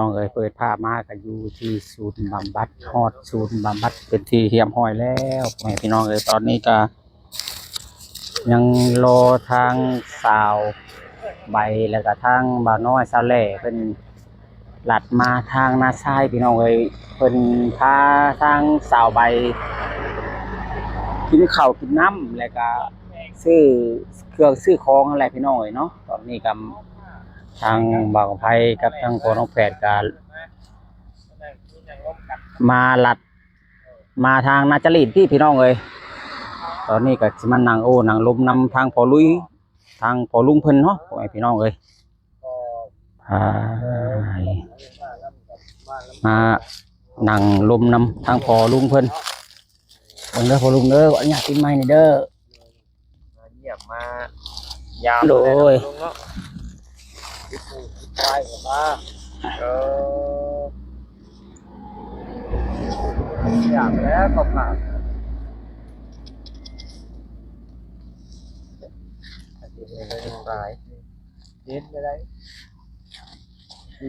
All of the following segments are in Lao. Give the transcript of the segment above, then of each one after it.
ນ້ອງເອີຍ ເປີດພາບມາກໍຢູ່ທີ່ສູນບຳບັດ ຮອດສູນບຳບັດເປັນທີ່ຮຽບຮ້ອຍແລ້ວ ພໍ່ແມ່ພີ່ນ້ອງເອີຍ. ຕອນນີ້ກໍຍັງລໍທາງສາວໃບ ແລ້ວກໍທາງບ່າວນ້ອຍສາວແຫຼ້ເພິ່ນ ລັດມາທາງນາຊາຍ ພີ່ນ້ອງເອີຍ. ເພິ່ນພາທາງສາວໃບກິນເຂົ້າກິນນ້ຳ ແລ້ວກະຊື້ເຄື່ອງຊື້ຂອງຫັ້ນແຫຼະ ພີ່ນ້ອງເອີຍເນາະ. ຕອນນີ້ກໍທາງບ່າວໄພກັບທາງພໍ່ນ້ອງແພດກໍມາລັດ ມາທາງນາຈະລີດພີ້ ພີ່ນ້ອງເອີຍ. ຕອນນີ້ກໍຊິມານັ່ງໂອ້ນັ່ງລົມນຳທາງພໍ່ລຸຍ ທາງພໍ່ລຸງເພິ່ນເນາະ ພໍ່ແມ່ພີ່ນ້ອງເອີຍ. ອ່າ ມານັ່ງລົມນຳທາງພໍ່ລຸງເພິ່ນ. ເບິ່ງເດີພໍ່ລຸງເດີ ຂໍອະນຸຍາດຕິດໄມນີ້ເດີ. ມາຢ້ຽມມາຢາມ ໂດຍ ແລ້ວເນາະ ພີ່ນ້ອງເນາະ ມີຜູ້ມີຊາຍກໍມາ. ເອີ ຢາກແລ້ວກໍພາ ເຮັດໄດ້ ຄື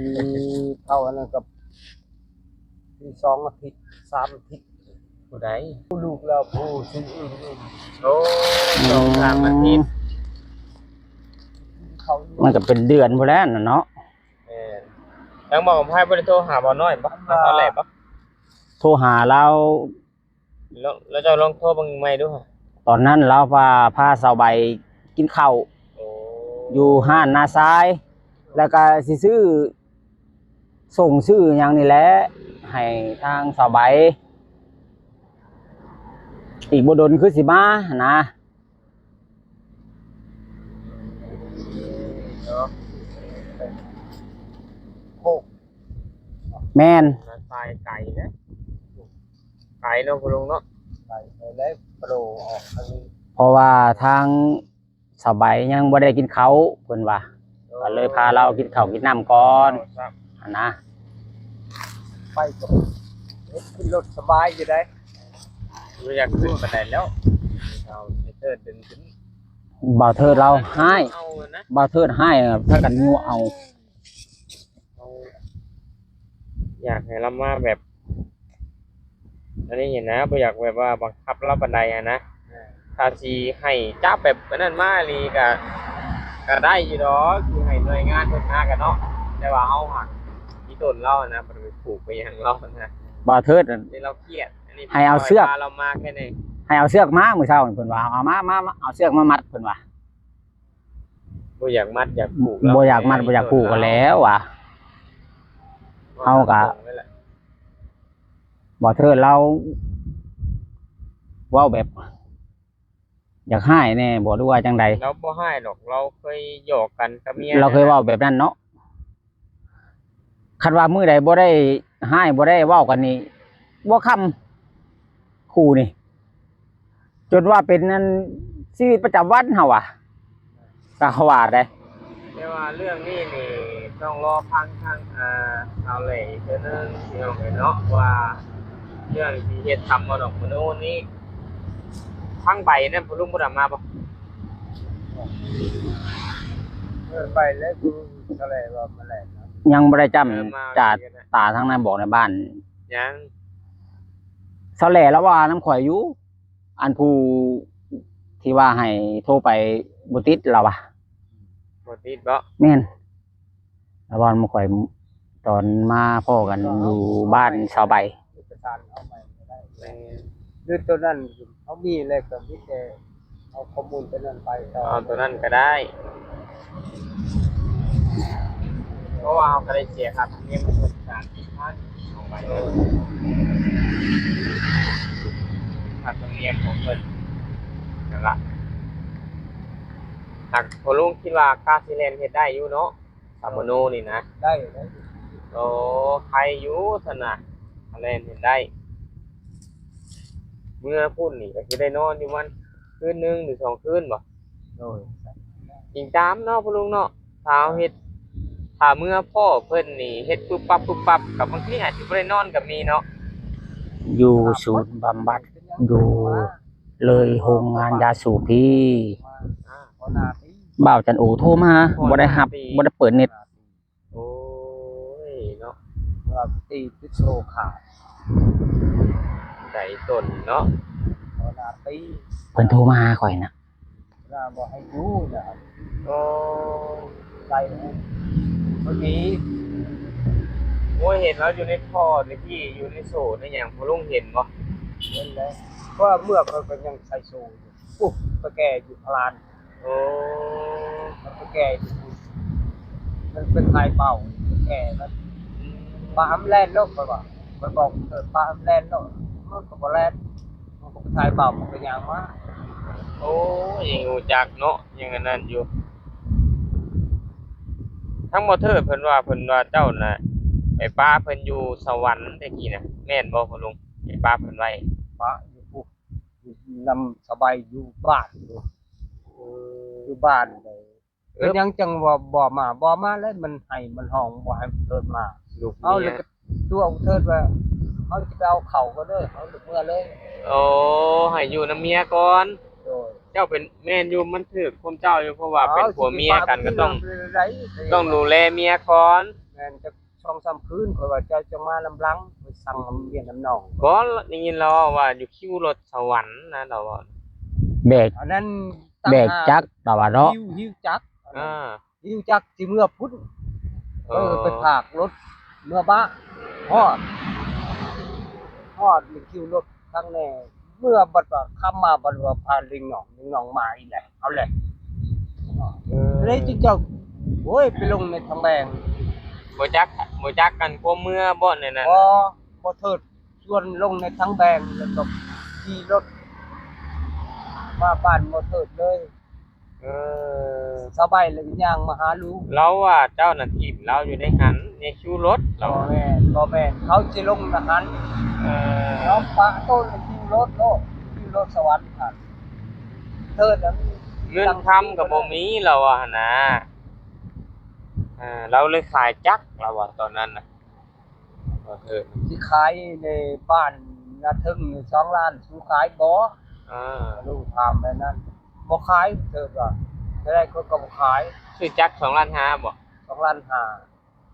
ເທົ່າອັນນັ້ນກໍ ມີສອງອາທິດ ສາມອາທິດ ຜູ້ໃດ ລູກລາວຜູ້ຊື່ອື່ນ. ໂອ້ ສອງສາມອາທິດ ມັນກໍເປັນເດືອນພຸ້ນແຫຼະນະເນາະ. ແມ່ນ ທາງບ່າວໄພບໍ່ໄດ້ໂທຫາບ່າວນ້ອຍບໍ່? ຫາສາວແຫຼ້ບໍ່? ໂທຫາລາວ ລ- ລ- ເຈົ້າລອງໂທເບິ່ງໃໝ່ດູ. ຕອນນັ້ນລາວວ່າພາສາວໃບກິນເຂົ້າ ໂອ້ ຢູ່ຮ້ານນາຊາຍ ແລ້ວກໍຊິຊື້ ສົ່ງຊື້ຫຍັງນີ້ແຫຼະ ໃຫ້ທາງສາວໃບ ອີກບໍ່ດົນຄືຊິມາຫັ້ນນະ. ເນາະ ໂອ້ ແມ່ນ ໄກເດ້ ໄກເນາະ ພໍ່ລຸງເນາະ ໄກໄປແລ້ວ ໂປອອກທາງນີ້ ເພາະວ່າທາງ ສາວໃບຍັງບໍ່ໄດ້ກິນເຂົ້າ ເພິ່ນວ່າ ກໍເລີຍພາລາວກິນເຂົ້າກິນນ້ຳກ່ອນຫັ້ນນະ. ໄປກໍເຮັດຂຶ້ນລົດສະບາຍຢູ່ໃດ໋ ບໍ່ຢາກຂຶ້ນປານໃດແລ້ວ ເອົາໄອ້ເທີດດຶງຂຶ້ນ. ບ່າວເທີດລາວຮ້າຍ ເອົານະ ບ່າວເທີດຮ້າຍ ພາກັນຍູ້ເອົາ. ເຮົາຢາກໃຫ້ລາວມາແບບ ອັນນີ້ຫັ້ນນະ ບໍ່ຢາກແບບວ່າບັງຄັບລາວປານໃດຫັ້ນນະ. ຖ້າຊິໃຫ້ຈັບແບບອັນນັ້ນມາອີ່ຫຼີກໍ ກໍໄດ້ຢູ່ດອກ ຄືໃຫ້ໜ່ວຍງານເພິ່ນຫາກັນເນາະ ແຕ່ວ່າເຮົາຫາກມີຕົ້ນລາວຫັ້ນນະ ບໍ່ໄດ້ໄປຜູກໄປຫຍັງລາວຫັ້ນນະ. ບ່າວເທີດ ອັນນີ້ລາວຄຽດ ອັນນີ້ ໃຫ້ເອົາເຊືອກ ພາລາວມາແຄ່ນີ້ ໃຫ້ເອົາເຊືອກມາ ມື້ເຊົ້ານີ້ເພິ່ນວ່າ ເອົາມາ ມາ ມາ ເອົາເຊືອກມາມັດ ເພິ່ນວ່າ. ບໍ່ຢາກມັດຢາກຜູກ ບໍ່ຢາກມັດບໍ່ຢາກຜູກກັນແລ້ວວ່າ ເຮົາກະ ບໍ່ເທີດລາວເວົ້າແບບຢາກຮ້າຍແດ່ບໍ່ ຫຼືວ່າຈັ່ງໃດ? ລາວບໍ່ຮ້າຍດອກ ລາວເຄີຍຫຍອກກັນກັບເມຍ ລາວເຄີຍເວົ້າແບບນັ້ນເນາະ. ຄັນວ່າມື້ໃດບໍ່ໄດ້ຮ້າຍ ບໍ່ໄດ້ເວົ້າກັນນີ້ ບໍ່ຄຳ ຄູ່ນີ້ ຈົນວ່າເປັນອັນຊີວິດປະຈຳວັນເຮົາວ່າ ກໍເຂົາວ່າໄດ໋. ແຕ່ວ່າເລື່ອງນີ້ນີ້ຕ້ອງລໍຟັງທາງ ອ່າ ຊາວແຫຼ້ອີກເທື່ອໜຶ່ງ ພີ່ນ້ອງເອີຍເນາະ ວ່າເລື່ອງທີ່ເຮັດທຳມະດອກມະໂນນີ້ ທາງໃບນັ້ນພໍ່ລຸງບໍ່ໄດ້ເອົາມາບໍ່? ເອີ ໄປແລ້ວ ຊາວແຫຼ້ວ່າມາແລ້ວເນາະ ຍັງບໍ່ໄດ້ຈ້ຳ ເອີ ມາ ຈາ ຕາທາງນາບອກໃນບ້ານ ຍັງ ຊາວແຫຼ້ລາວວ່ານຳຂ້ອຍຢູ່ ອັນຜູ້ທີ່ວ່າໃຫ້ໂທໄປບໍ່ຕິດລາວວ່າ ບໍ່ຕິດບໍ່? ແມ່ນ ລາວວ່ານຳຂ້ອຍ ຕອນມາພໍ້ກັນຢູ່ບ້ານຊາວໃບ ເອກະສານເອົາໃໝ່ກໍໄດ້ ແມ່ນ ຫຼືຕົວນັ້ນເຮົາມີແລ້ວກໍມີແຕ່ ເອົາຂໍ້ມູນຕົວນັ້ນໄປຕໍ່ ເອົາຕົວນັ້ນກໍໄດ້ ເພາະວ່າເຮົາກໍໄດ້ເສຍຄ່າທຳນຽມເພິ່ນສາມສິບພັນ ເອົາໄປເລີຍ ຄ່າທຳນຽມຂອງເພິ່ນນັ້ນລະ. ຫາກພໍ່ລຸງຄິດວ່າກາຊິແລ່ນເຮັດໄດ້ຢູ່ເນາະ ສາມໂນນີ້ນະ ໄດ້ ໄດ້ ໂອ້ ໄຄຢູ່ຊັ້ນນະ ແລ່ນເຮັດໄດ້. ເມືອພຸ້ນນີ້ກໍຊິໄດ້ນອນຢູ່ມັນຄືນໜຶ່ງຫຼືສອງຄືນບໍ່? ໂດຍ ອີງຕາມເນາະພໍ່ລຸງເນາະ ຖ້າເຮົາເຮັດ ຖ້າເມືອພໍ້ເພິ່ນນີ້ເຮັດປຶບປັບປຶບປັບ ກໍບາງທີອາດຊິບໍ່ໄດ້ນອນກໍມີເນາະ. ຢູ່ສູນບຳບັດ ຢູ່ເລີຍໂຮງງານຢາສູບພີ້ ບ່າວຈັນໂອໂທມາ ບໍ່ໄດ້ຮັບ ບໍ່ໄດ້ເປີດເນັດ. ໂອ້ຍເນາະ ວ່າຕີຕິດໂຊຂາດ ໃຈຕົນເນາະ ເວລາຕີ ເພິ່ນໂທມາຫາຂ້ອຍນະ ເວລາບໍ່ໃຫ້ຢູ່ນະ ໂອ້ ໄລ່ໃຫ້ເພິ່ນໜີ. ໂອ້ຍ ເຫັນລາວຢູ່ໃນທໍ່ໃນພີ້ ຢູ່ໃນໂສ້ໃນຫຍັງ ພໍ່ລຸງເຫັນບໍ່? ເຫັນແລ້ວ ເພາະວ່າເມື່ອເພິ່ນກໍຍັງໃສ່ໂສ້ຢູ່ ປຸບ ໄປແກ່ຢູ່ພະລານ. ໂອ້ ມັນໄປແກ່ຢູ່ພຸ້ນ ມັນໄປຂາຍເບົາ ໄປແກ່ມັນ ປາມແລ່ນໂລດ ຂ້ອຍວ່າ ຂ້ອຍບອກເອີ ປາມແລ່ນໂລດ ມັນກໍບໍ່ແລ່ນ ມັນກໍໄປຂາຍເບົາ ມັນກໍຍ່າງມາ. ໂອ້ ຍັງຮູ້ຈັກເນາະ ຍັງອັນນັ້ນຢູ່. ທາງບໍ່ເທີດເພິ່ນວ່າ ເພິ່ນວ່າເຈົ້ານະ ໄປປະເພິ່ນຢູ່ສະຫວັນແຕ່ກີ້ນະ ແມ່ນບໍ່ພໍ່ລຸງ? ໄປປະເພິ່ນໄວ້ ປະຢູ່ພຸ້ນ ນຳສະບາຍຢູ່ບ້ານຢູ່ ເອີ ຢູ່ບ້ານເລີຍ. ເອີ ເປັນຫຍັງຈັ່ງວ່າບໍ່ມາ? ບໍ່ມາແລ້ວ ມັນໄຫ້ມັນຮ້ອງ ບໍ່ໃຫ້ເພິ່ນມາ. ເອົາ ແລ້ວກໍຕົວະເທີດວ່າ ເຮົາຈະໄປເອົາເຂົ້າກ່ອນເດີ ເຮົາເມືອເລີຍ. ໂອ້ ໃຫ້ຢູ່ນຳເມຍກ່ອນ. ໂດຍ ເຈົ້າເປັນ ແມ່ນຢູ່ ມັນຖືກຄວາມເຈົ້າຢູ່ ເພາະວ່າເປັນຜົວເມຍກັນ ກໍຕ້ອງ ຕ້ອງດູແລເມຍກ່ອນ. ແມ່ນ ຈະ ສອງສາມຄືນ ຂ້ອຍວ່າເຈົ້າຈະມານຳຫຼັງ ຂ້ອຍສັ່ງນຳວຽນນຳໜອງ. ບໍ່ ໄດ້ຍິນລາວເວົ້າວ່າຢູ່ຄິວລົດສະຫວັນນະ ລາວເວົ້າ. ແບກ ອັນນັ້ນ ແບກຈັກ ລາວວ່າເນາະ ຫິ້ວ ຫິ້ວຈັກ ອ່າ ຫິ້ວຈັກຊິເມືອພຸ້ນ. ເອີ ເອີ ໄປພາກລົດເມືອບ້ານ ຮອດ ຮອດ ມີຄິວລົດ ທາງແນ່ ເມື່ອບັດວ່າຂ້າມມາ ບັດວ່າພາລິງໜອງ ລິງໜອງມາອີກແຫຼະ ເອົາແຫຼະ. ເອີ ເລີຍຈຶ່ງເຈົ້າ ໂອ້ຍ ໄປລົງໃນທາງແບງ ບໍ່ຈັກ ບໍ່ຈັກກັນຄວາມເມືອບໍ່ໃນນັ້ນ? ບໍ່ ບໍ່ເທີດຊວນລົງໃນທາງແບງ ແລ້ວກໍຂີ່ລົດມາບ້ານບໍ່ເທີດເລີຍ. ເອີ ສະບາຍເລີຍຍ່າງມາຫາລູກ. ລາວວ່າເຈົ້ານະຖິ້ມລາວຢູ່ໃນຫັ້ນ ໃນຄິວລົດ ລາວ ບໍ່ແມ່ນ ບໍ່ແມ່ນ ເຂົາຊິລົງນະຫັ້ນ. ເອີ ລາວປະໂຕນໃນຄິວລົດໂລດ ຄິວລົດສະຫວັນຫັ້ນ ເທີດນັ້ນ ເງິນຄຳກໍບໍ່ມີ ລາວວ່າຫັ້ນນະ. ເອີ ລາວເລີຍຂາຍຈັກ ລາວວ່າຕອນນັ້ນນະ. ເອີ ຊິຂາຍໃນບ້ານນາເທິງສອງລ້ານ ສູຂາຍບໍ່? ອ່າ ລູກຖາມແບບນັ້ນ ບໍ່ຂາຍ ເທີດວ່າ ເທົ່າໃດຂ້ອຍກໍບໍ່ຂາຍ. ຊື້ຈັກສອງລ້ານຫ້າບໍ່? ສອງລ້ານຫ້າ.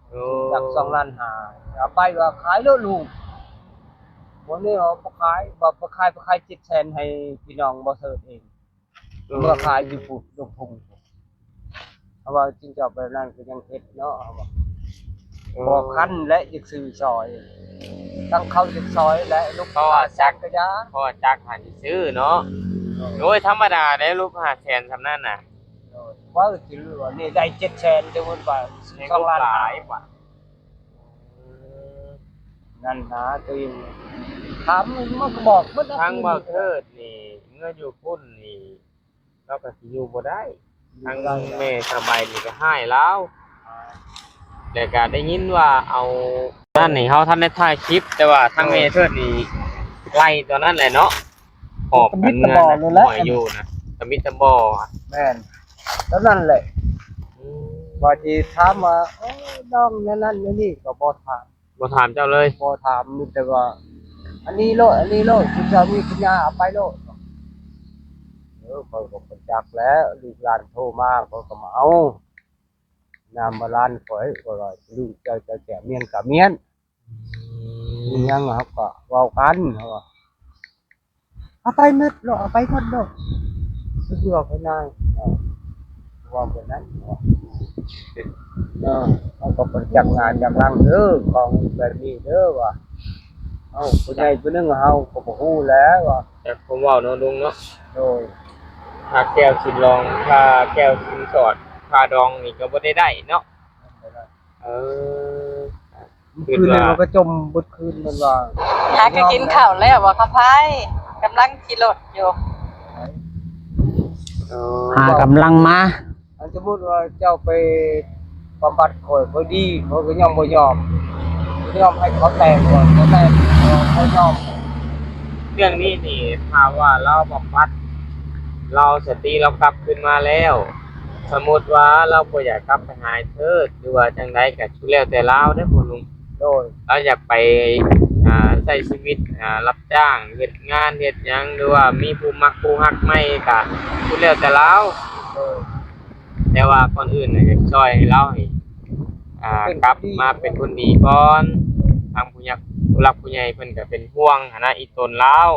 ໂອ້ ຊື້ຈັກສອງລ້ານຫ້າ ເອົາໄປວ່າຂາຍໂລດລູກ. ບໍ່ແນ່ວ່າບໍ່ຂາຍ ວ່າບໍ່ຂາຍ ບໍ່ຂາຍ ເຈັດແສນ ໃຫ້ພີ່ນ້ອງບໍ່ເທີດເອງ. ເອີ ເມື່ອຂາຍຢູ່ພຸ້ນ ຢູ່ພຸ້ນ ເຮົາວ່າຈິງຈອກແບບນັ້ນກໍຍັງເຮັດເນາະ ເຮົາວ່າ ເອີ ບໍ່ຄັນແລະ ຢາກຊື້ຊ່ອຍ ທັງເຂົາຢາກຊ່ອຍແລະ ລູກ ເພາະວ່າຈັກ ຈັກກະຢາ ເພາະວ່າຈັກຫາຊິຊື້ເນາະ. ໂດຍ ໂອ້ຍ ທຳມະດາເດ້ ລູກຫ້າແສນສ່ຳນັ້ນນະ. ໂດຍ ເວົ້າຊື່ວ່ານີ້ໄດ້ເຈັດແສນ ແຕ່ວ່າ ໃຫ້ລູກຫຼາຍ ສອງລ້ານ ບາດ. ນັ້ນນະ ຕົວເອງຖາມ ມັນກໍບອກໝົດ. ທາງບ່າວເທີດນີ້ ເມື່ອຢູ່ພຸ້ນນີ້ ລາວກໍຊິຢູ່ບໍ່ໄດ້ ຢູ່ບໍ່ໄດ້ ທາງແມ່ສະໃບນີ້ກໍຮ້າຍລາວ ແລ້ວກໍໄດ້ຍິນວ່າເອົາ ນັ້ນນີ້ ເຮົາທັນໄດ້ຖ່າຍຄລິບ ແຕ່ວ່າທາງແມ່ເທີດນີ້ໄລ່ຕອນນັ້ນແຫຼະເນາະ. ຫອບກັນເມືອນະ ຫອຍຢູ່ນະ ຕະມິດຕະບໍ່. ແມ່ນ ຕອນນັ້ນແຫຼະ ອືມ ວ່າຊິຖາມວ່າ ເອີ ນ້ອງແນວນັ້ນແນວນີ້ ກໍບໍ່ຖາມ ບໍ່ຖາມເຈົ້າເລີຍ ບໍ່ຖາມ ມີແຕ່ວ່າ ອັນນີ້ໂລດ ອັນນີ້ໂລດ ເຈົ້າມີປັນຍາເອົາໄປໂລດ. ເອີ ຂ້ອຍກໍບໍ່ຈັກແລ້ວ ລູກຫຼານໂທມາ ຂ້ອຍກໍມາເອົາ ນາມວ່າຫຼານຂ້ອຍ ຂ້ອຍວ່າ ລູກເຈົ້າ ເຈົ້າຈະມຽນກໍມຽນ ອືມ ມີຫຍັງເຮົາກໍເວົ້າກັນ ເຮົາວ່າ ເອົາໄປໝົດໂລດ ເອົາໄປໝົດໂລດ ສະດວກໄປນາຍ ເອີ ເວົ້າແບບນັ້ນ ເອີ ເຮົາກໍບໍ່ຈັກໜ້າຈັກຫຼັງເດີ ຂອງແບບນີ້ເດີ ວ່າ ເຮົາຜູ້ໃຫຍ່ຜູ້ໜຶ່ງ ເຮົາກໍບໍ່ຮູ້ແຫຼະວ່າ ແຕ່ຄວາມເວົ້າເນາະລຸງເນາະ. ໂດຍ ຄ່າແກ້ວສິນລອງ ຄ່າແກ້ວສິນສອດ ຄ່າດອງນີ້ກໍບໍ່ໄດ້ໄດ້ເນາະ. ເອີ ຄືນນີ້ມັນກໍຈົມເບິດຄືນ ມັນວ່າ ຫາກໍກິນເຂົ້າແລ້ວບໍ່ຄຳໄພ? ກຳລັງຂີ່ລົດຢູ່ ເອີ ຫາກຳລັງມາ. ອັນສົມມຸດວ່າເຈົ້າໄປບຳບັດຂ້ອຍ ຂ້ອຍດີ ຂ້ອຍກໍຍັງບໍ່ຍອມ ຍອມໃຫ້ເຂົາແຕ່ງກ່ອນ ເຂົາແຕ່ງ ເຂົາຍອມ. ເລື່ອງນີ້ນີ້ ຖ້າວ່າລາວບຳບັດ ລາວສະຕິລາວກັບຄືນມາແລ້ວ ສົມມຸດວ່າລາວບໍ່ຢາກກັບໄປຫາໄອ້ເທີດ ຫຼືວ່າຈັ່ງໃດກໍສຸດແລ້ວແຕ່ລາວເດ້ພໍ່ລຸງ. ໂດຍ ລາວຢາກໄປ ອ່າ ໃຊ້ຊີວິດ ອ່າ ຮັບຈ້າງເຮັດງານເຮັດຫຍັງ ຫຼືວ່າມີຜູ້ມັກຜູ້ຮັກໃໝ່ກໍສຸດແລ້ວແຕ່ລາວ. ໂດຍ ແຕ່ວ່າກ່ອນອື່ນນະ ຢາກຊ່ອຍໃຫ້ລາວໃຫ້ ອ່າ ເປັນຄົນດີ ກັບມາເປັນຄົນດີກ່ອນ. ທາງຜູ້ຍັກ ຜູ້ຫຼັກຜູ້ໃຫຍ່ເພິ່ນກໍເປັນຫ່ວງຫັ້ນນະ ອີ່ຕົນລາວ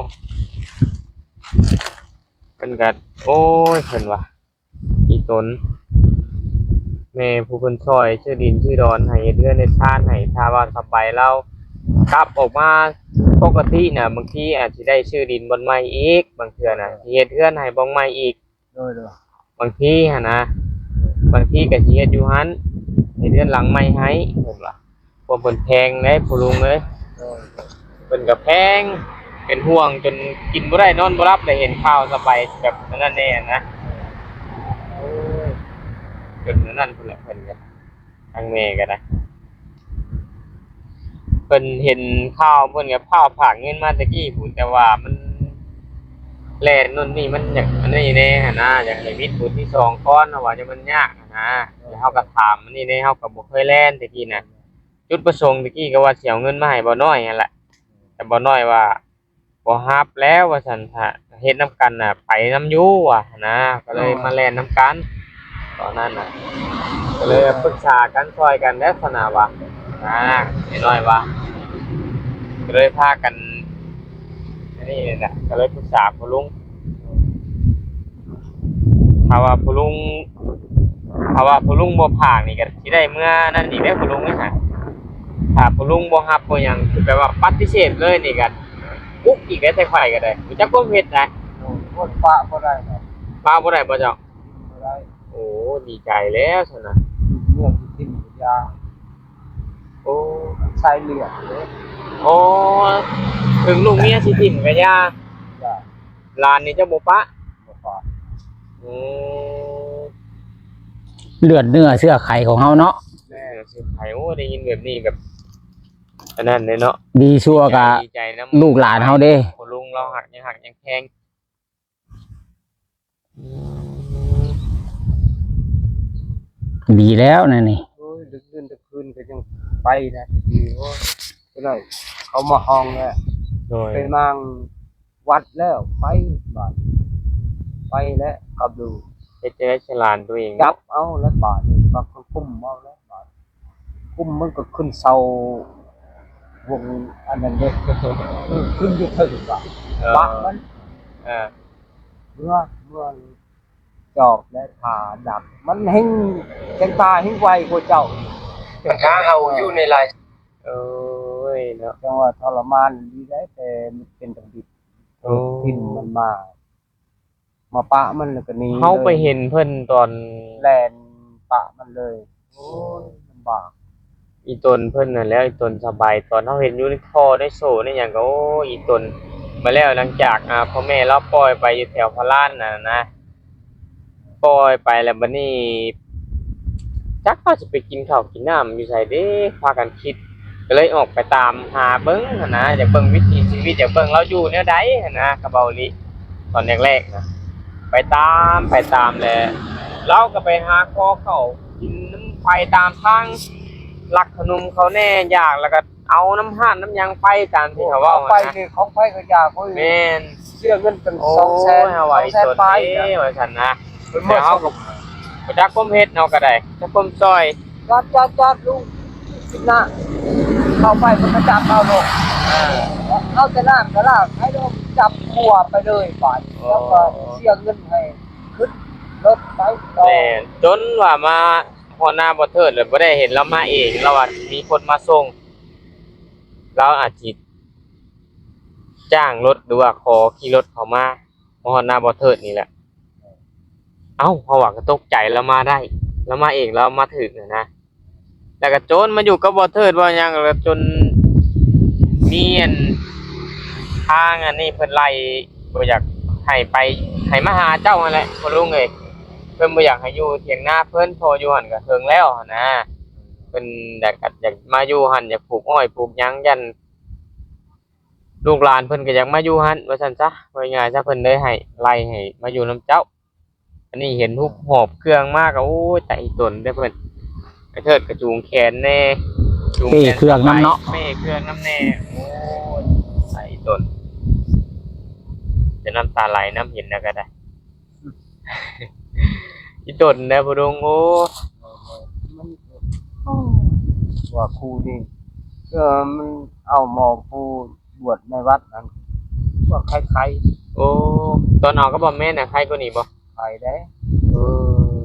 ເພິ່ນກໍ ໂອ້ຍ ເພິ່ນວ່າ ອີ່ຕົນ ແມ່ຜູ້ເພິ່ນຊ່ອຍຊື້ດິນຊື້ດອນໃຫ້ ເຮັດເຮືອນເຮັດຊານໃຫ້ ຖ້າວ່າສະບາຍລາວກັບອອກມາປົກກະຕິນະ ບາງທີອາດຊິໄດ້ຊື້ດິນບ່ອນໃໝ່ອີກ ບາງເທື່ອນະ ຊິເຮັດເຮືອນໃຫ້ບ່ອນໃໝ່ອີກ ໂດຍ ໂດຍ ບາງທີຫັ້ນນະ ບາງທີກໍຊິເຮັດຢູ່ຫັ້ນ ເຮັດເຮືອນຫຼັງໃໝ່ໃຫ້ ເພິ່ນວ່າ ພວກເພິ່ນແພງເດ້ພໍ່ລຸງເອີຍ ໂດຍ ເພິ່ນກໍແພງ ເປັນຫ່ວງຈົນກິນບໍ່ໄດ້ນອນບໍ່ຫຼັບ ໄດ້ເຫັນຂ່າວສະບາຍແບບນັ້ນແດ່ນະ ໂອ້ຍ ຈົນອັນນັ້ນພຸ້ນແຫຼະ ເພິ່ນກໍ ທາງແມ່ກໍໄດ້ ເພິ່ນເຫັນຂ່າວ ເພິ່ນກໍພາ ພາກເງິນມາແຕ່ກີ້ພຸ້ນ ແຕ່ວ່າມັນແລ່ນໂນ່ນນີ້ ມັນຢາກອັນນີ້ແດ່ຫັ້ນນະ ຢາກໃຫ້ວິດບົດທີສອງກ່ອນ ເພາະວ່າມັນຍາກຫັ້ນນະ ແລ້ວເຮົາກໍຖາມອັນນີ້ແດ່ ເຮົາກໍບໍ່ເຄີຍແລ່ນແຕ່ກີ້ນະ ຈຸດປະສົງແຕ່ກີ້ກໍວ່າຊິເອົາເງິນມາໃຫ້ບ່າວນ້ອຍຫັ້ນແຫຼະ ແຕ່ບ່າວນ້ອຍວ່າ ບໍ່ຮັບແລ້ວວ່າຊັ້ນ ຖ້າເຮັດນຳກັນນະ ໄປນຳຢູ່ວ່ານະ ກໍເລີຍມາແລ່ນນຳກັນຕອນນັ້ນນະ ກໍເລີຍປຶກສາກັນຊ່ອຍກັນແລ້ວຊັ້ນນະວ່າ ນະ ນ້ອຍວ່າ ກໍເລີຍພາກັນ ອັນນີ້ແຫຼະ ກໍເລີຍປຶກສາພໍ່ລຸງ ຖ້າວ່າພໍ່ລຸງ ຖ້າວ່າພໍ່ລຸງບໍ່ພາກນີ້ກໍຊິໄດ້ເມືອນັ້ນອີກເດ້ພໍ່ລຸງເອີຍ ຖ້າພໍ່ລຸງບໍ່ຮັບບໍ່ຫຍັງ ຄືແບບວ່າປະຕິເສດເລີຍນີ້ກໍ ອຸກອີກແລ້ວ ແຕ່ຂ້ອຍກໍໄດ້ ບໍ່ຈັກຄວາມເຮັດໃດ ໂອ້ຍ ປະບໍ່ໄດ້ດອກ ປະບໍ່ໄດ້ບໍ່ເຈົ້າ? ບໍ່ໄດ້ ໂອ້ ດີໃຈແລ້ວຊັ້ນນະ ເມືອຊິຖິ້ມກໍຢ່າ ໂອ້ ໃສ່ເລືອດເດ້ ໂອ້ ເຖິງລູກເມຍຊິຖິ້ມກໍຢ່າ ຫຼານນີ້ເຈົ້າບໍ່ປະ? ບໍ່ປະ ອືມ ເລືອດເນື້ອເຊື້ອໄຂຂອງເຮົາເນາະ ເລືອດເນື້ອເຊື້ອໄຂ ໂອ້ ໄດ້ຍິນແບບນີ້ແບບ ອັນນັ້ນເດ້ເນາະ ດີຊົ່ວກະ ດີໃຈນຳລູກຫຼານເຮົາເດ້ ພໍ່ລຸງລາວຮັກ ຍັງຮັກຍັງແພງ ອືມ ດີແລ້ວນະນີ້ ໂອ້ຍ ດຶກດື່ນ ຄືນກໍຍັງໄປນະ ດີ ໂອ້ຍ ໄປໄດ້ ເຂົາມາຫ້ອງແລ້ວ ໂດຍ ໄປມາງວັດແລ້ວ ໄປບາດ ໄປແລ້ວກັບດູ ເຮັດຈັ່ງໃດສະຫຼານຕົວເອງ ຈັບເອົາແລ້ວບາດນີ້ ບັກຄົນກຸມເອົາແລ້ວບາດ ກຸມມັນກໍຂຶ້ນເສົາວົງອັນນັ້ນເດ້ ຂຶ້ນຢູ່ເທິງບາດ ເອີ ບັກມັນ ເອີ ເມື່ອ ເມື່ອ ຈອບແລະຜ້າດັກ ມັນແຮ່ງ ແສງຕາແຮ່ງໄວກວ່າເຈົ້າ ມັນຂ້າເຮົາຢູ່ໃນລາຍ ໂອ້ຍເນາະ ຈັ່ງວ່າທໍລະມານອີ່ຫຼີໄດ໋ ແຕ່ມັນເປັນທຳອິດ ໂອ້ ຖິ້ມມັນມາ ມາປະມັນແລ້ວກໍໜີ ເຮົາໄປເຫັນເພິ່ນຕອນແລ່ນປະມັນເລີຍ ໂອ້ຍ ລຳບາກ ອີ່ຕົນເພິ່ນນັ້ນແຫຼະ ອີ່ຕົນສະບາຍ ຕອນເຮົາເຫັນຢູ່ໃນທໍ່ໃນໂສ້ໃນຫຍັງກໍ ໂອ້ຍ ອີ່ຕົນ ມາແລ້ວ ຫຼັງຈາກ ອ່າ ພໍ່ແມ່ລາວປ່ອຍໄປຢູ່ແຖວພະລານນັ້ນນະ ປ່ອຍໄປແລ້ວບັດນີ້ ຈັກວ່າຊິໄປກິນເຂົ້າກິນນ້ຳຢູ່ໃສເດ້ ພາກັນຄິດ ກໍເລີຍອອກໄປຕາມຫາເບິ່ງຫັ້ນນະ ຢາກເບິ່ງວິຖີຊີວິດ ຢາກເບິ່ງລາວຢູ່ແນວໃດຫັ້ນນະ ກັບເບົາລີ ຕອນແລກໆນະ ໄປຕາມ ໄປຕາມແລ້ວ ລາວກໍໄປຫາຂໍເຂົ້າກິນນຳໄປຕາມທາງ ລັກຂະໜົມເຂົາແດ່ ຢາກແລ້ວກໍ ເອົານຳຮ້ານນຳຫຍັງໄປຕາມທີ່ເຂົາເວົ້າ ໄປຫັ້ນນະ ນີ້ຂອງໃຜກໍຢາກ ໂອ້ຍ ແມ່ນ ເສຍເງິນຕັ້ງ ໂອ້ຍ ສອງແສນ ເຮົາວ່າອີ່ຕົນເດ້ ວ່າຊັ້ນນະ ແຕ່ເຮົາກໍບໍ່ຈັກຄວາມເຮັດ ເຮົາກໍໄດ້ຈັກຄວາມຊ່ອຍ ຈອດ ຈອດ ຈອດ ລຸງ ສິບນະ ເຂົ້າໄປເພິ່ນກໍຈັບເອົາໂລດ ເອີ ເອົາແຕ່ນ້ຳກໍລ້າງ ໃຫ້ລົງຈັບຄົວໄປເລີຍບາດ ແລ້ວກໍເສຍເງິນໃຫ້ຂຶ້ນລົດໄປຕໍ່ ແມ່ນ ຈົນວ່າມາຮອດໜ້າບໍ່ເທີດ ແລ້ວບໍ່ໄດ້ເຫັນລາວມາເອງ ລາວວ່າມີຄົນມາສົ່ງ ລາວອາດຊິຈ້າງລົດ ຫຼືວ່າຂໍຂີ່ລົດເຂົ້າມາ ມາຮອດໜ້າບໍ່ເທີດນີ້ແຫຼະ ເອົ້າ ເຮົາວ່າກໍຕົກໃຈລາວມາໄດ້ ລາວມາເອງ ລາວມາຖືກຫັ້ນນະ ແລ້ວກໍຈົນມາຢູ່ກັບບໍ່ເທີດບໍ່ຫຍັງ ແລ້ວກໍຈົນມີອັນ ທາງອັນນີ້ເພິ່ນໄລ່ ບໍ່ຢາກໃຫ້ໄປ ໃຫ້ມາຫາເຈົ້າຫັ້ນແຫຼະພໍ່ລຸງເອີຍ ເພິ່ນບໍ່ຢາກໃຫ້ຢູ່ຖຽງນາເພິ່ນ ເພາະຢູ່ຫັ້ນກໍເຖິງແລ້ວຫັ້ນນະ ເພິ່ນຢາກ ຢາກມາຢູ່ຫັ້ນ ຢາກປູກອ້ອຍປູກຫຍັງ ຢ້ານລູກຫຼານເພິ່ນກໍຢາກມາຢູ່ຫັ້ນວ່າຊັ້ນຊະ ເວົ້າງ່າຍໆຊະ ເພິ່ນເລີຍໃຫ້ ໄລ່ໃຫ້ມາຢູ່ນຳເຈົ້າ ອັນນີ້ເຫັນຮູບຫອບເຄື່ອງມາກໍ ໂອ້ຍ ຕາຍອີ່ຕົນເດ້ເພິ່ນ ໄອ້ເທີດກໍຈູງແຂນແດ່ ຈູງແຂນ ເປ້ເຄື່ອງນຳເນາະ ເປ້ເຄື່ອງນຳແດ່ ໂອ້ຍ ຕາຍອີ່ຕົນ ຈົນນ້ຳຕາໄຫຼນຳ ເຫັນແລ້ວກໍໄດ້ ອີ່ຕົນເດ້ພໍ່ລຸງ ໂອ້ ມັນ ວ່າຄູ່ນີ້ ເອີ ມັນເອົາໝໍຜູ້ບວດໃນວັດຫັ້ນ ພວກໄຂ້ໆ. ໂອ້ ຕອນເອົາກັບບໍ່ແມ່ນນະ ໄຂ້ກວ່ານີ້ບໍ່? ໄຂ້ເດ້. ເອີ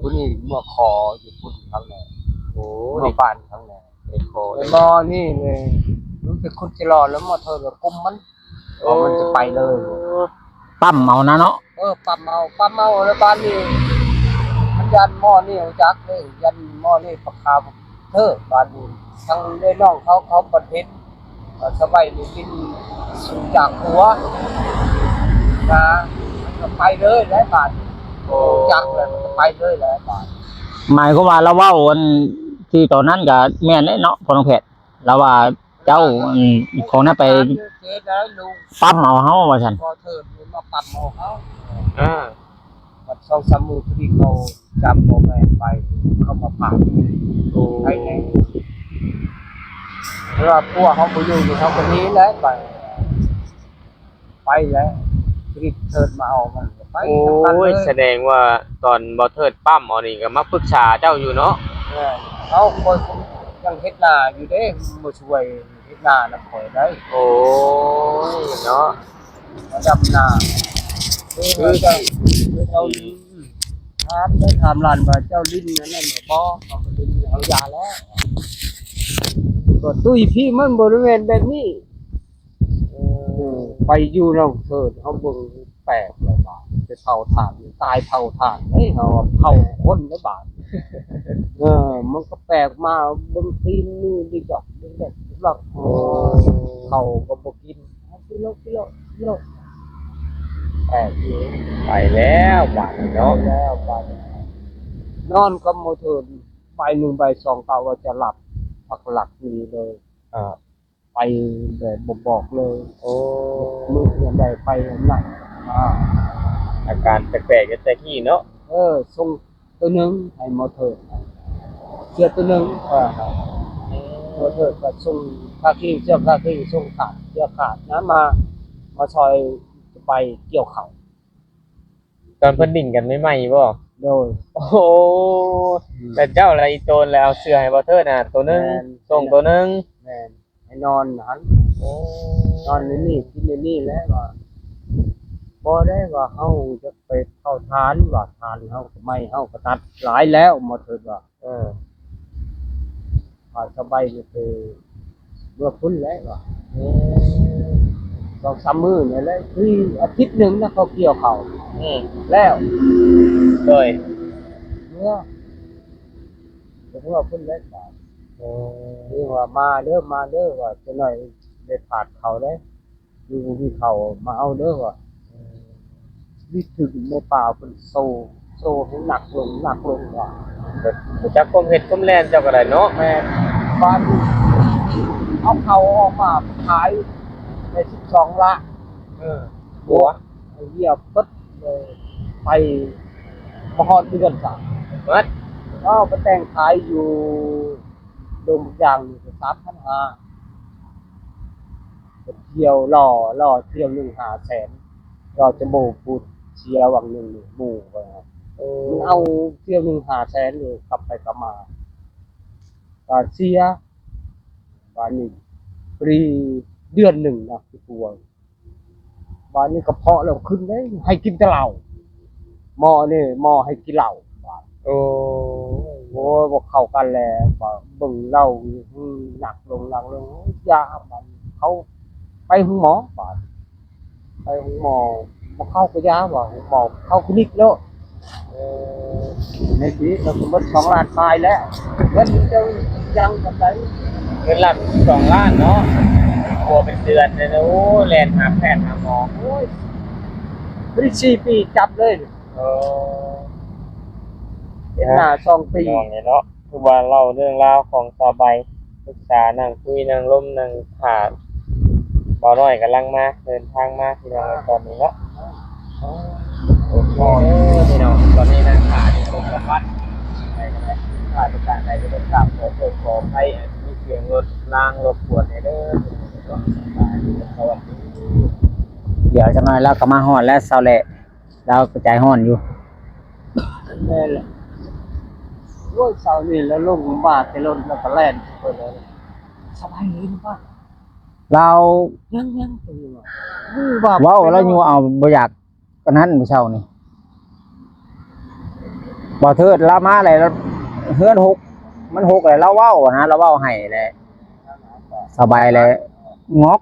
ຜູ້ນີ້ເມືອຂໍຢູ່ພຸ້ນຄັ້ງແລ້ວ. ໂອ້ ເມືອບ້ານຄັ້ງແລ້ວ. ໄດ້ຂໍເດ້. ໝໍນີ້ນີ້ ມັນເປັນຄົນຈະຫຼໍ້ ແລ້ວໝໍເທີດກໍກຸມມັນ. ໂອ້ ມັນຈະໄປເລີຍ. ປ້ຳເອົານະເນາະ. ເອີ ປ້ຳເອົາ ປ້ຳເອົາ ແລ້ວບາດນີ້ມັນຢ້ານໝໍນີ້ຮູ້ຈັກເດ້ ຢ້ານໝໍນີ້ປະຄາບເທີບາດນີ້ ທັງເອື້ອຍນ້ອງເຂົາ ເຂົາປະເທດ ເອີ ສະໄບນີ້ບິນສູງຈາກຫົວນະ ມັນກໍໄປເລີຍແຫຼະບາດນີ້. ໂອ້ ຈັກແລ້ວມັນກໍໄປເລີຍແຫຼະບາດ. ໝາຍຄວາມວ່າລາວເວົ້າອັນທີ່ຕອນນັ້ນກໍແມ່ນເດ້ເນາະ ພໍ່ນ້ອງແພດ ລາວວ່າ ເຈົ້າ ອັນ ຂອງນັ້ນໄປປ້ຳເອົາເຮົາວ່າຊັ້ນ. ພໍເທີມາປ້ຳເອົາເຮົາ. ອ່າ ບັດສອງສາມມື້ພໍດີເຂົາຈັບພໍ່ແມ່ໄປ ເຂົາມາພາກ. ໂອ້ ໄປແນ່ ເພາະວ່າຜົວເຮົາບໍ່ຢູ່ ເຮົາກໍໜີແຫຼະໄປ. ໄປແລ້ວ ຜະລິດເທີດມາເອົາມັນກໍໄປ. ໂອ້ຍ ນຳກັນເລີຍ. ສະແດງວ່າຕອນບໍ່ເທີດປ້ຳເອົານີ້ກໍມາປຶກສາເຈົ້າຢູ່ເນາະ. ແມ່ນ ເອົາ ຂ້ອຍຍັງເຮັດນາຢູ່ເດ້ ມາຊ່ວຍເຮັດນານຳຂ້ອຍໄດ້. ໂອ້ຍເນາະ ມາດຳນາ. ເອີ ເຈົ້າ ເຈົ້າ ຖາມໄດ້ ຖາມຫຼານວ່າເຈົ້າຫຼິ້ນອັນນັ້ນບໍ່? ເຂົາກໍຫຼິ້ນເອົາຢາແລ້ວ ກໍຕຸ້ຍພີ້ ມັນບໍ່ໄດ້ແມ່ນແບບນີ້. ເອີ ໄປຢູ່ນຳເທີດ ເຮົາເບິ່ງແປກແລ້ວບາດ ໄປເຜົາຖ່ານ ຕາຍເຜົາຖ່ານເດ້ ເຮົາວ່າເຜົາຄົນໄດ້ບາດ. ເອີ ມັນກໍແປກມາ ເບິ່ງຕີນມືດິດອກດິດອກ. ໂອ້ ເຂົາກໍບໍ່ກິນ ກິນໂລດ ກິນໂລດ ກິນໂລດ. ແປກຢູ່ ໄປແລ້ວບາດນີ້ເນາະ ໄປແລ້ວບາດນີ້. ນອນກັບໝໍເທີດ ໃບໜຶ່ງໃບສອງ ກະວ່າຈະຫຼັບ ພັກຫຼັບດີເລີຍ. ອ່າ ໄປແບບບໍ່ບອກເລີຍ. ໂອ້ ມື້ຍາມໃດໄປອັນນັ້ນ. ອ່າ ອາການແປກໆ ຢູ່ແຕ່ກີ້ເນາະ. ເອີ ສົ່ງໂຕໜຶ່ງໃຫ້ໝໍເທີດ ເສື້ອໂຕໜຶ່ງ. ເອີ ໝໍເທີດກໍສົ່ງຄາຄີ ເສື້ອຄາຄີ ສົ່ງຂາດ ເສື້ອຂາດນະ ມາ ມາຊ່ອຍໄປກ່ຽວເຂົ້າ. ຕອນເພິ່ນດິ້ນກັນໃໝ່ໆ ບໍ່? ໂດຍ. ໂອ້ ອືມ ແລ້ວເຈົ້າລະອີ່ໂຕນລະເອົາເສື້ອໃຫ້ບໍ່ເທີດນະ ໂຕໜຶ່ງ ແມ່ນ ສົ່ງໂຕໜຶ່ງ. ແມ່ນ ໃຫ້ນອນຫັ້ນ. ໂອ້ ນອນໃນນີ້ ກິນໃນນີ້ແຫຼະວ່າ. ບໍ່ໄດ້ວ່າເຮົາຈະໄປເຜົາຖ່ານ ວ່າຖ່ານເຮົາກໍໄໝ້ ເຮົາກໍຕັດຫຼາຍແລ້ວ ໝໍເທີດວ່າ. ເອີ ວ່າສະບາຍຢູ່ຄືເມືອພຸ້ນແຫຼະວ່າ. ເອີ ສອງສາມມື້ນີ້ແຫຼະ ຄືອາທິດໜຶ່ງນະ ເຂົາກ່ຽວເຂົ້າ. ອືມ ແລ້ວ. ໂດຍ. ເມືອ ເມືອພຸ້ນແຫຼະວ່າ. ໂອ້ ເອີ້ນວ່າ ມາເດີ ມາເດີ ວ່າ ຈັກໜ້ອຍໄດ້ພາດເຂົ້າເດ້. ຢູ່ບໍ່ມີເຂົ້າມາເອົາເດີວ່າ. ອືມ ມີຖືກແມ່ປ່າເພິ່ນໂຊ ໂຊໃຫ້ໜັກລົງ ໜັກລົງວ່າ. ແບບຮູ້ຈັກຄວາມເຮັດຄວາມແລ່ນເຈົ້າກໍໄດ້ເນາະ. ແມ່ນ ບາດນີ້ເອົາເຂົ້າອອກມາຂາຍໄດ້ສິບສອງລ້ານ. ເອີ ຫົວ ເຫຍບເບິດເລີຍ ໄປບໍ່ຮອດເດືອນຊ້ຳ. ເບິດ ເອົາໄປແຕ່ງຂາຍຢູ່ດົງບາກຢາງນີ້ກໍສາມພັນຫ້າ. ໄປທ່ຽວຫຼໍ່ ຫຼໍ່ທ່ຽວໜຶ່ງຫ້າແສນ ຫຼໍ່ຈະໂບພຸດ ເສຍຫວ່າງໜຶ່ງໝູ່ວ່າ. ໂອ້ ມັນເອົາທ່ຽວໜຶ່ງຫ້າແສນ ເອີ ກັບໄປກັບມາກໍເສຍ. ບາດນີ້ ປຣີເດືອນໜຶ່ງນະ ຄືຕົວ ບາດນີ້ກະເພາະແລ້ວຂຶ້ນເດ້ ໃຫ້ກິນແຕ່ເຫຼົ້າ. ໝໍນີ້ ໝໍໃຫ້ກິນເຫຼົ້າ. ໂອ້ ໂອ້ຍ ບໍ່ເຂົ້າກັນແລ້ວ ເບິ່ງເຫຼົ້າໜັກລົງ ໜັກລົງ. ຢາ ບາດເຂົາໄປໂຮງໝໍ ບາດໄປໂຮງໝໍ ບໍ່ເຂົ້າກໍຢາວ່າ ໂຮງໝໍເຂົ້າຄລີນິກໂລດ. ເອີ ໃນຊີວິດເຮົາກໍໝົດສອງລ້ານປາຍແລ້ວ ເງິນເຈົ້າຍັງປານໃດ? ເງິນລ້ານສອງລ້ານເນາະ ກວ່າເປັນເດືອນເລີຍ. ໂອ້ ແລ່ນຫາແພດຫາໝໍ ໂອ້ຍ ບໍ່ໄດ້ສີ່ປີຈັບເລີຍ. ເອີ ເຮັດໜ້າສອງປີ ພີ່ນ້ອງເອີຍເນາະ. ຄືວ່າເລົ່າເລື່ອງລາວຂອງສາວໃບ ປຶກສາ ນັ່ງຄຸຍ ນັ່ງລົມ ນັ່ງຖ້າ ບ່າວນ້ອຍກຳລັງມາ ເດີນທາງມາ ພີ່ນ້ອງເອີຍ ຕອນນີ້ເນາະ. ໂອ້ຍ ພີ່ນ້ອງ ຕອນນີ້ນັ່ງຖ້າຢູ່ກົງສະພັດ ໄປກໍໄດ້ ຖ້າປະການໃດກໍຕ້ອງກາບຂໍໂທດຂໍອະໄພ ມີສຽງລົດລາງລົບກວນແດ່ເດີ ພີ່ນ້ອງເນາະ. ສະຫວັດດີ. ດຽວຈັກໜ້ອຍລາວກໍມາຮອດແລ້ວ ຊາວແຫຼະ. ລາວກໍໃຈຮ້ອນຢູ່. ແມ່ນແຫຼະ. ໂອ້ຍ ເຊົ້ານີ້ລາວລົງມາແຕ່ລົດ ລາວກໍແລ່ນໄປເລີຍ. ສະບາຍດີບໍ່? ລາວ ຍັງ ຍັງ ເວົ້າ ລາວຍົວເອົາ ບໍ່ຢາກ ອັນນັ້ນມື້ເຊົ້ານີ້ ບໍ່ເທີດລາວມາແລ້ວ ເຮືອນຫົກ ມັນຫົກແລ້ວ ລາວເວົ້ານະ ລາວເວົ້າໃຫ້ແຫຼະ ສະບາຍແລ້ວງອກ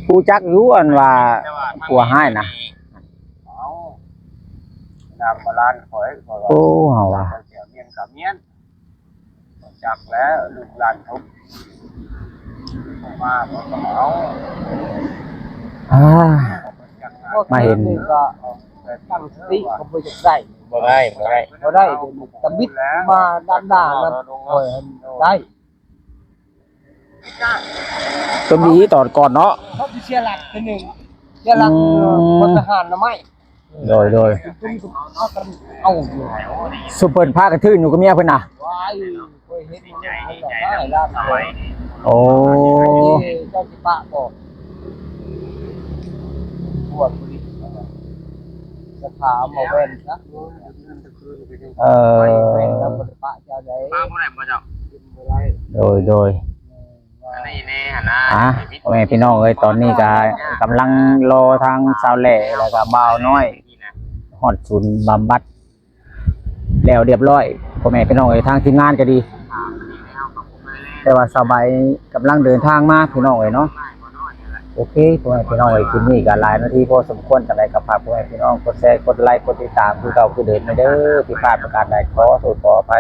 ຮູ້ຈັກຢູ່ ອັນວ່າຜົວຮ້າຍນະ ເອົາ ນາງມາລ້ານຂ້ອຍ ຂ້ອຍວ່າ ໂອ້ ເຮົາວ່າ ຂ້ອຍເສຍເມຍນກໍເມຍນ ຈັກແລ້ວລູກຫຼານເຂົາ ມາເຂົາກໍເອົາ ອ່າ ມາເຫັນ ກໍຕັ້ງສະຕິກໍບໍ່ຢາກໄດ້ ບໍ່ໄດ້ ບໍ່ໄດ້ ບໍ່ໄດ້ ດຽວນີ້ຕຳບິດມາດ້ານໜ້ານຳຂ້ອຍຫັ້ນໄດ້ ຕົວດີຕອນກ່ອນເນາະ ເຂົາຊິເສຍຫຼັກເທື່ອໜຶ່ງ ເສຍຫຼັກ ອືມ ເອີ ພົນທະຫານນະໄມ້ ໂດຍ ໂດຍ ເພິ່ນກໍພາກັນເອົາຢູ່ ຊຸມເພິ່ນພາກັນຖືນຢູ່ກັບເມຍເພິ່ນນະ ວ້າຍ ຂ້ອຍເຫັນຢູ່ໃນນັ້ນແຫຼະ ຫຼາຍລ້ານ ໂອ້ ເຈົ້າຊິປະບໍ່? ບວດບໍ່ດີ ສະພາມາແວ່ນຊະ ເອີ ແວ່ນນຳບໍ່ໄດ້ປະເຈົ້າໃດ ປະບໍ່ໄດ້ບໍ່ເຈົ້າ ກິນບໍ່ໄດ້ ໂດຍ ໂດຍ ອັນນີ້ແນ່ຫັ້ນນະ ອ່າ ພໍ່ແມ່ພີ່ນ້ອງເອີຍ ຕອນນີ້ກໍກຳລັງລໍທາງສາວແຫຼ້ ແລ້ວກໍບ່າວນ້ອຍ ຮອດສູນບຳບັດແລ້ວຮຽບຮ້ອຍ ພໍ່ແມ່ພີ່ນ້ອງເອີຍ ທາງທີມງານກໍດີ ແຕ່ວ່າສາວໃບກຳລັງເດີນທາງມາພີ່ນ້ອງເອີຍເນາະ ໂອເຄ ພໍ່ແມ່ພີ່ນ້ອງເອີຍ ຄລິບນີ້ກໍຫຼາຍນາທີພໍສົມຄວນ ຈັ່ງໃດກໍຝາກພໍ່ແມ່ພີ່ນ້ອງກົດແຊ ກົດໄລ ກົດຕິດຕາມຄືເກົ່າຄືເດີມແນ່ເດີ ຜິດພາດປະການໃດຂໍໂທດຂໍອະໄພ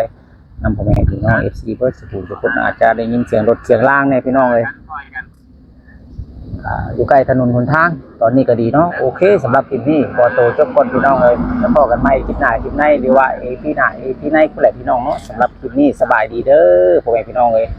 ນຳພໍ່ແມ່ພີ່ນ້ອງເອັຟຊີເບິດສູ່ທຸກຄົນ ອາດຈະໄດ້ຍິນສຽງລົດສຽງລາງແດ່ພີ່ນ້ອງເອີຍ ອ່າ ຢູ່ໃກ້ຖະໜົນຫົນທາງ ຕອນນີ້ກໍດີເນາະ ໂອເຄ ສຳລັບຄລິບນີ້ຂໍໂຕຈົບກ່ອນພີ່ນ້ອງເອີຍ ແລ້ວພໍ້ກັນໃໝ່ຄລິບໜ້າຄລິບໃນ ຫຼືວ່າອີພີໜ້າອີພີໃນພຸ້ນແຫຼະພີ່ນ້ອງເນາະ ສຳລັບຄລິບນີ້ສະບາຍດີເດີ ພໍ່ແມ່ພີ່ນ້ອງເອີຍ.